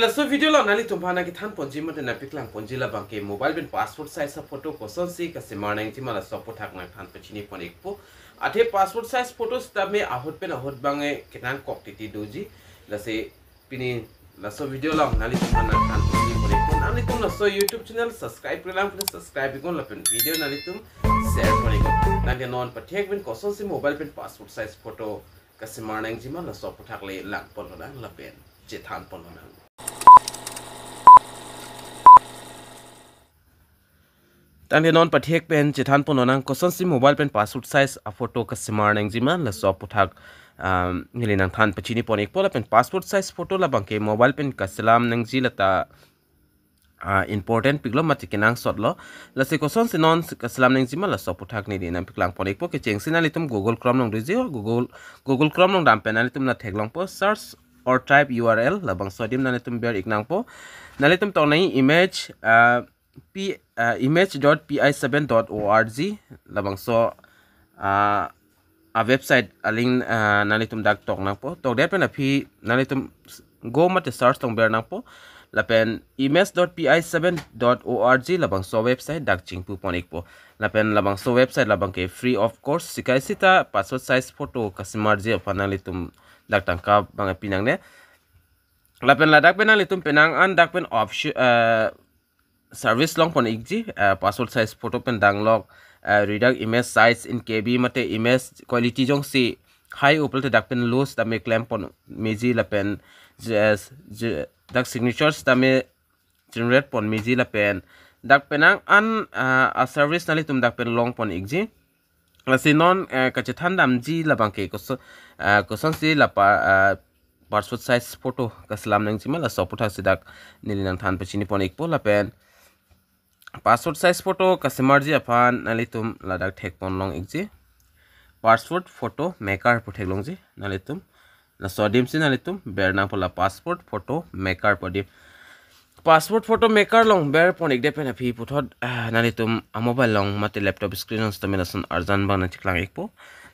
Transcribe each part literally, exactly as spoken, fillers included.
Laso video lo nanglitum aphan nangkethan ponji mate nangpaklang ponji labang ke mobile pen passport size a photo kosonsi kasemar nangjima laso aputhak nangthan pachini pon ikpo. Athe passport size photo sitame ahut pen ahut abang e kenangkok titi doji. Lasi pini laso video lo nanglitum aphan nangthan pachini pon ikpo. Nanglitum laso YouTube channel subscribe-re lang pun subscribe iknon lapen video nanglitum share pon iknon. Tangte non pathek pen kosonsi mobile pen passport size photo kasemar nangjima laso aputhak le lang ponlonang lapen chethan ponlonang. Tangte non pathek pen chethan ponlonang kosonsi mobile pen passport size a photo kasemar nangjima laso aputhak, um, neli nangthan pachini pon ikpo lapen passport size photo labang ke mobile pen kaselam nangji lata, ah, important piklo mate kenangsotlo. Lasi kosonsi non kaselam nangjima laso aputhak neli nangpaklang pon ikpo. Kechengsi nanglitum Google Chrome along doji, Google, Google Chrome along dam pen nanglitum la theklongpo search or type U R L labangso adim nanglitum ber iknangpo. Nanglitum toknang image, ah, p, ah, image dot p i seven dot org labangso, ah, a website a link, ah, nanglitum dak toknangpo. Tokdet pen aphi nanglitum s-, go mate search along ber nangpo. Lapen image dot p i seven dot org labangso website dak chingpu pon ikpo. Lapen labangso website labang ke free of cost, sika isi ta passport size photo kasemarji aphan nanglitum dak tangka abang pi nangne. Lapen ladak pen nanglitum penang an dak pen option, eh, service long pon ikji, eh, passport size photo pen danglok, eh, reduct image size in K B mate image quality jongsi high o pulote dak pen low sitame klem pon meji lapen je-, je-, dak signature sitame generate pon meji lapen dak penang an, ah, a service nanglitum dak pen long pon ikji. Lasi non, eh, kachethan damji labang ke koso-, eh, kosonsi la pa, eh, passport size photo kaselam nangjima laso aputhak si dak neli nangthan pachini pon ikpo lapen passport size photo kasemarji aphan nanglitum ladak thek ponlong ikji. Passport photo maker pu theklongji nanglitum. Laso adim si nanglitum ber nangpo la passport photo maker pu adim. Passport photo maker along ber pon ikdet pen aphi puthot, ah, nanglitum a mobile along mate laptop screen along sitame lason arjan abang nangcheklang ikpo.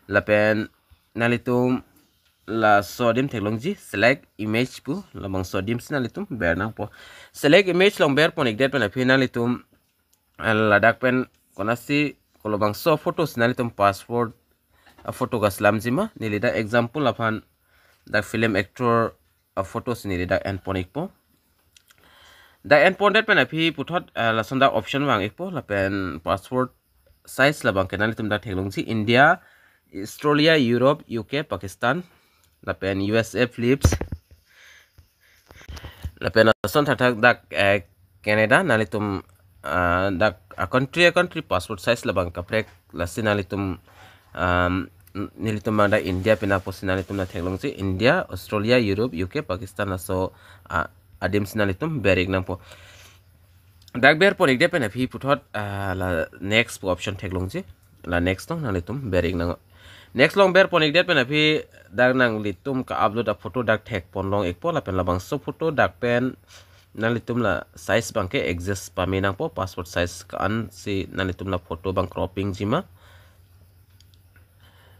Lapen nanglitum laso adim theklongji select image pu labangso adim si nanglitum ber nangpo. Select image along ber pon ikdet pen aphi nanglitum, eh, ladak pen konasi kolobangso photo si nanglitum passport a photo kaselamjima. Neli dak example aphan dak film actor a photo si neli dak en pon ikpo. Dak en pondet pen aphi puthot, eh, lason dak option vang ikpo lapen passport size labang ke nanglitum dak theklongji India, Australia, Europe, U K, Pakistan, lapen U S A, Philippines, lapen lason thakthak dak, eh, Canada, nanglitum, ah, dak a country a country passport size labang kaprek lasi nanglitum, um, n-, nelitum bang dak India pina pusi nanglitum la theklongji India, Australia, Europe, U K, Pakistan laso, ah, adim si nanglitum ber iknangpo. Dak ber pon ikdet pen aphi puthot, ah, la next pu option theklongji. La next along nanglitum ber iknang. Next along ber pon ikdet pen aphi dak nanglitum ka-upload a photo dak thek ponlong ikpo lapen labangso photo dak pen nanglitum la size abang ke adjust pame nangpo, passport size ka-an si nanglitum la photo abang cropping jima.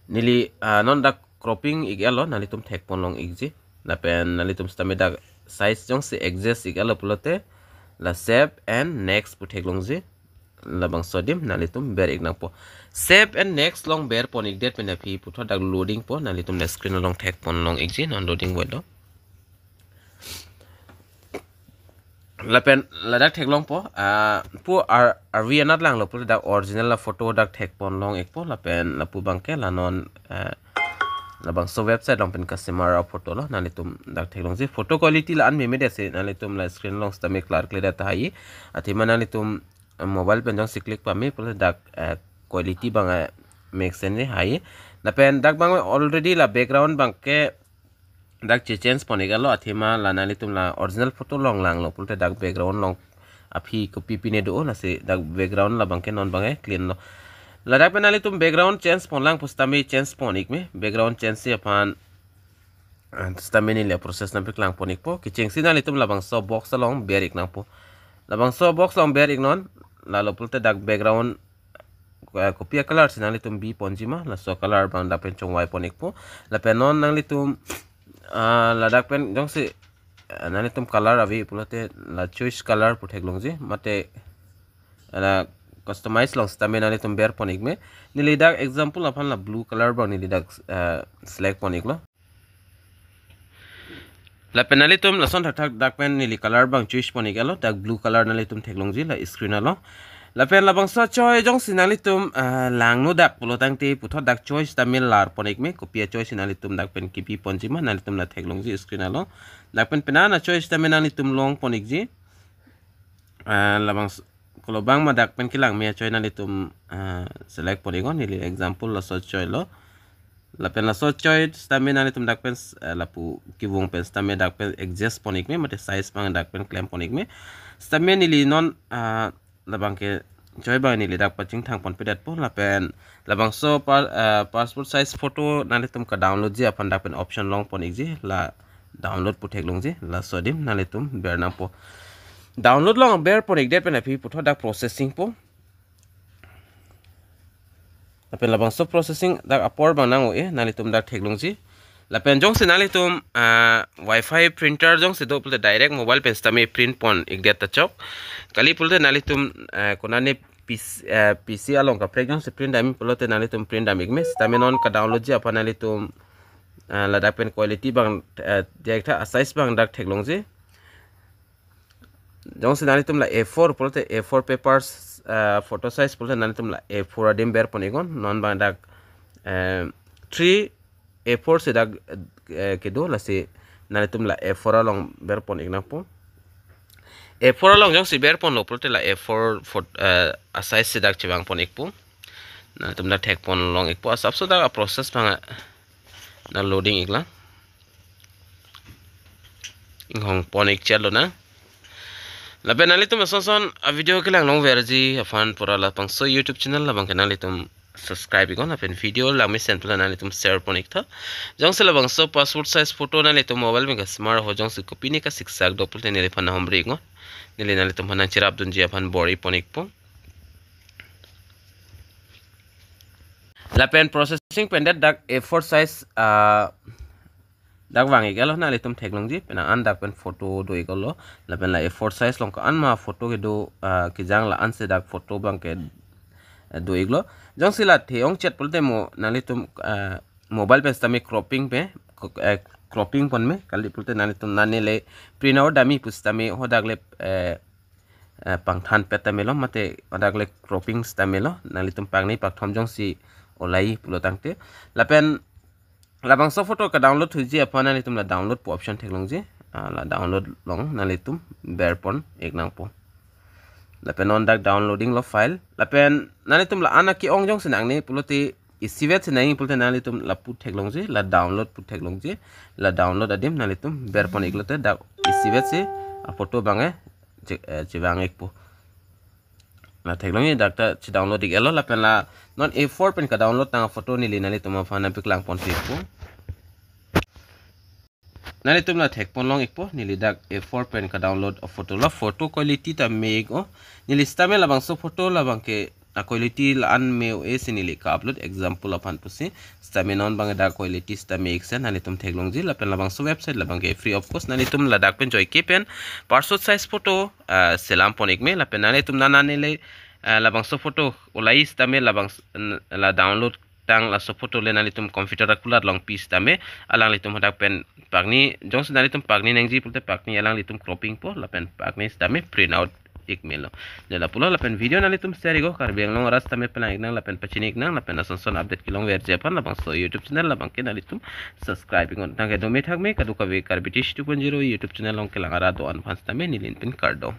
Neli, ah, non dak cropping ik-etlo, nanglitum thek ponlong ikji. Lapen nanglitum sitame dak size jongsi adjust ik-etlo pulote la save and next pu theklongji. Labangso adim nanglitum ber iknangpo. Save and next along ber pon ikdet pen aphi puthot dak loading po, nanglitum la screen along thek ponlong ikji, non loading voilo. Lapen ladak theklongpo, ah, pu ar-, arvi anat langlo pu dak original la photo dak thek ponlong ikpo lapen lapu abang ke la non, eh, labangso website along pen kasemar a photo lo, nanglitum dak theklongji photo quality la-an meme det si nanglitum la screen along sitame clear clear det tahai. Athema nanglitum mobile pen jongsi click pame pulote dak, eh, quality abang, eh, mek senji hai. Lapen dak abang already la background abang ke dak che change pon iklo, athema la nanglitum la original photo along langlo pulote dak background along aphi kopi pine do, lasi dak background labang ke non abang ke clean lo. Ladak pen nanglitum background change ponlang pusitame change pon ik me, background change si aphan, ah, sitame neli la process nangpaklang pon ikpo. Kechengsi nanglitum labangso box along ber iknangpo. Labangso box along ber iknon, lalo pulote dak background, eh, kopi a color si nanglitum bi ponjima, laso color abang dak pen chongvai pon ikpo. Lapen non nanglitum, ah, ladak pen jongsi eh, nanglitum color ave pulote la choice color pu theklongji, mate la customize along sitame nanglitum berpon ikme. Neli dak example aphan la blue color abang neli dak, eh, select pon iklo. Lapen nanglitum lason thakthak dak pen neli color abang choice pon iklo, dak blue color nanglitum theklongji la screen along. Lapen labangso achoi jongsi nanglitum, ah, langno dak pulo tangte puthot dak choice sitame lar pon ikme, kopi achoi si nanglitum dak pen kipi ponji ma nanglitum la theklongji screen along. Dak pen penang achoi sitame nanglitum long pon ikji. Ah, labangso kolobang ma dak pen kelang me achoi nanglitum, ah, select pon iknon, neli example laso achoi lo. Lapen laso achoi sitame nanglitum dak pen, eh, lapu kevung pen sitame dak pen adjust pon ikme, mate size abang dak pen klem pon ikme. Sitame neli non, ah, labangke achoi abang neli dak pachingthang ponpedetpo, lapen labangso pa-, eh, passport size photo nanglitum kadownloadji aphan dak pen option long pon ikji, la download pu theklongji, laso adim nanglitum ber nangpo. Download along ber pon ikdet pen aphi puthot dak processing po. Lapen labangso processing dak apor abang nang-o-e, nanglitum dak theklongji. Lapen jongsi nanglitum, ah, wifi printer jongsi do pulote direct mobile pen sitame print pon ikdet ta chok. Kali pulote nanglitum, ah, konane P C, eh, P C along kaprek jongsi print dam pulote nanglitum print dam ikme, sitame non kadownloadji aphan nanglitum, ah, ladak pen quality abang, eh, dak tha, a size abang dak theklongji. Jongsi nanglitum la A four pulote A four papers, eh, photo size pulote nanglitum la A four adim ber pon iknon, non abang dak, eh, three A four si dak, eh, kedo, lasi nanglitum la A four along ber pon ik nangpo. A four along jongsi ber ponlo pulote la A four phot-, eh, a size si dak chevang pon ikpo. Nanglitum dak thek pon long ikpo, asapso dak a process abang, ah, na loading iklang. Inghong pon ik chetlo na. Lapen nanglitum ason son a video kelang longverji aphan pura labangso YouTube channel labangke nanglitum subscribe iknon, lapen video langmesen pulote nanglitum share pon iktha. Jongsi labangso passport size photo nanglitum mobile pen ka smart ho jongsi kopine kasiksak do pulote neliphan nahomri iknon. Neli nanglitum aphan nangcherap dunji aphan bor-i pon ikpo. Lapen processing pen det dak A four size, ah, dak vang iklo, nanglitum theklongji, penang an dak pen photo do iklo, lapen la A four size along ko-an ma photo kedo, ah, kejang la-an si dak photo abangke, eh, do iklo. Jongsi la the-ong chet pulote mo nanglitum, ah, mobile pen sitame cropping pe, ko-, eh, cropping ponme, kali pulote nanglitum nane le print out dam-i pu sitame hadak le, eh, eh, pangthan pet tame lo, mate hadak le cropping sitame lo, nanglitum pakni pakthom jongsi olai pulo tangte. Lapen labangso photo kadownload thuji aphan nanglitum la download pu option theklongji. Ah, la download along nanglitum ber pon ik nangpo. Lapen non dak downloading lo file. Lapen nanglitum la-an ake-ong jongsi nangne pulote isivet si nangji pulote nanglitum lapu theklongji, la download pu theklongji. La download adim nanglitum ber pon iklote dak isivet si a photo abangke che-, eh, chevang ikpo. La theklongji, dak ta chedownload iklo, lapen la non A four pen kadownload tang photo neli nanglitum aphan nangpaklang pon ikpo. Nanglitum la thek pon long ikpo, neli dak A four pen kadownload a photo lo, photo quality ta me ik o. Neli sitame labangso photo labangke a quality la-an me-o-e si neli ka-upload example aphan pusi. Sitame non abang dak quality sitame iksen, nanglitum theklongji. Lapen labangso website labangke free of cost, nanglitum ladak pen joike pen passport size photo, ah, selam pon ikme, lapen nanglitum nanane le, ah, labangso photo olai sitame labang s-, n-, la download tang laso photo le nanglitum computer akulat along pi sitame, alanglitum hadak pen pakni, jongsi nanglitum pakni nangji pulote pakni alanglitum cropping po, lapen pakni sitame print out ik melo. Neli lapulo, lapen video nanglitum share ik o, Karbi Anglong arat sitame pelang ik nang, lapen pachini ik nang, lapen ason son update kelongverji aphan labangso YouTube channel labangke nanglitum subscribe iknon. Tangke dome thakme, kadokave Karbi Tish two point zero YouTube channel along kelang arat do-an aphan sitame neli pen kardom.